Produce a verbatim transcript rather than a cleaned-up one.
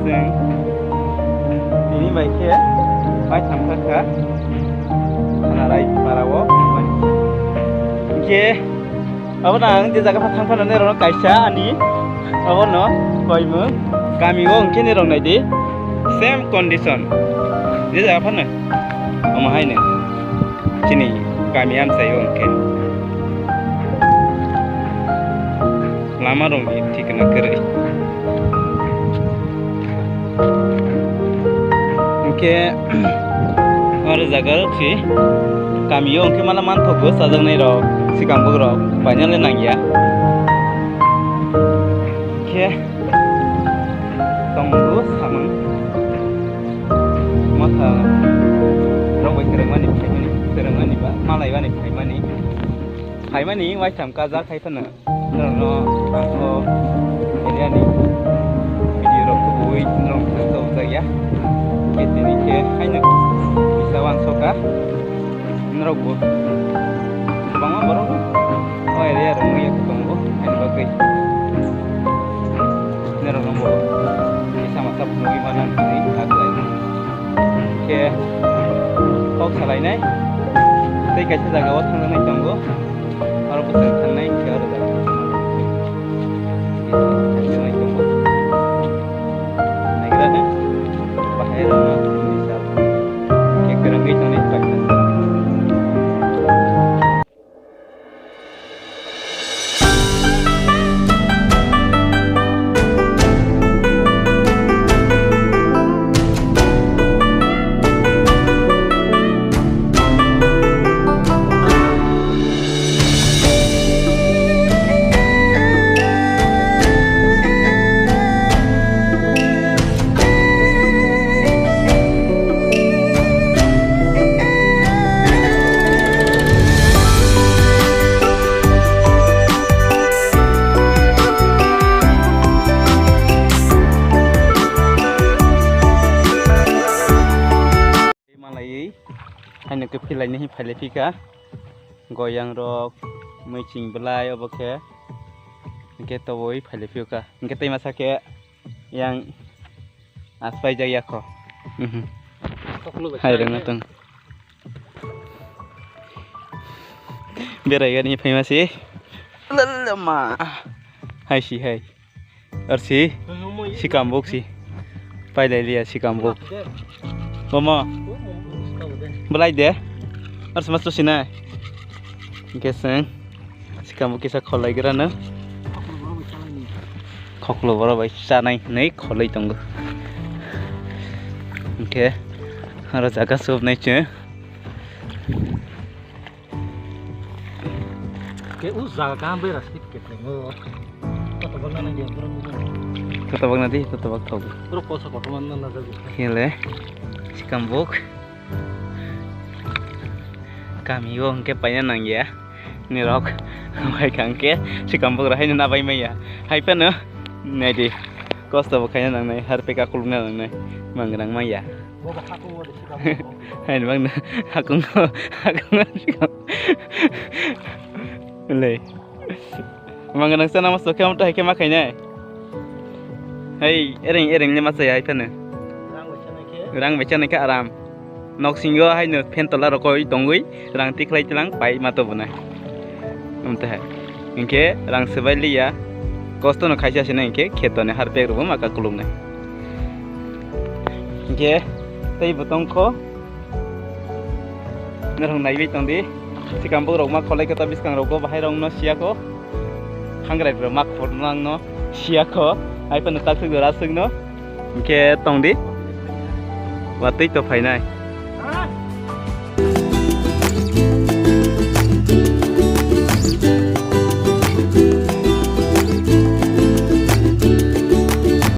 Tini bai khe bai thangkha kha Khanarai para o. Hinkhe abo no ang je jaga pha thang phano norok no kaisa ani abo no koimung kami o hinkhe norok nai di same condition je jaga phano omo hai no. Chini kami amchai o hwnkhe lama rok ni thikna kwrwi. Hwnkhe oro jaga rok si kami o hwnkhe mala manthogo chajaknai rok, swkang bwk rok bainale nangya. Hwnkhe tongo samung. Motha rok bai kwrwngmani phaimani, kwrwngmani ba malaibani phaimani. Phaimani waitham kajak hai phano norokno ang o area ni video rok kubui norok thang tong jakya. Khe tini khe haino kisa uansukha norokbo kwbangma borok o area rok wngya tongo haino bagwi. Norokno bo kisa masa phunugwi mano hinwi kha khlai. Khe kok salainai tei kaisa jaga o thangjaknai tongo. Oro bwswng thangnai khe oro jaga o thangjaknai tongo. Naigra no bahai rok no khe kwrwngwi tongnai paithago. Malaiwi haino khe philaini hi phailai phikha. Goyang rok, muiching belai obo khe. Hinkhe toboi phailai phiyokha. Hinkhe tei masa khe yang aspai jak yakho. Mhm. Hai rwngno tong. Berai gani phaima se. Lallama. Hai si hai. Arsi. Sikambuk si. Pailai liya sikambuk. Bomo. Belai de. Arsi mas to sinai. Geseng. Sikambuk kisa kholai grana. Khoklo boro bai chanai hinwi kholai tongo. Hinkhe aro jaga subnai chwng. Ke u jaga kaham bai rasi ke tengo. Toto bagna na dia bro. Toto bagna di, toto bag thogo. Bro kosa koto man na jago. Hele. Sikambuk. Kami o hwnkhe paina nangya. Nirok. Bai kangke sikambuk rahai na bai maya. Hai phano. Nai di. Kosto bo khaina nangnai. Harpeka kulukna nangnai. Mangrang maya. Haini bangno hakung, hakung. Lei. Mangno nangsa namo sokhe amto haikhe ma khainai. Hei, ereng, ereng le ma chaya hai phano. Rang bai chanai khe aram. Nok singo haino phen tola rokoi tongoi, rang tikhlai tilang pai ma to bwnai. Amte hai. Hinkhe rang swbai liya. Kosto no khaisa sino hinkhe kheto ni harpek rokbo ma ka kuluknai. Hinkhe tei bo tongkho. Norok naiwi tongdi. Sikambuk rok ma kholai khe ta bwskang rokgo bahai rokno siyakho. Hangrai rok ma khornangno siyakho. Hai phano taksuk jora aswkno. Hinkhe tongdi. Watwi to phainai.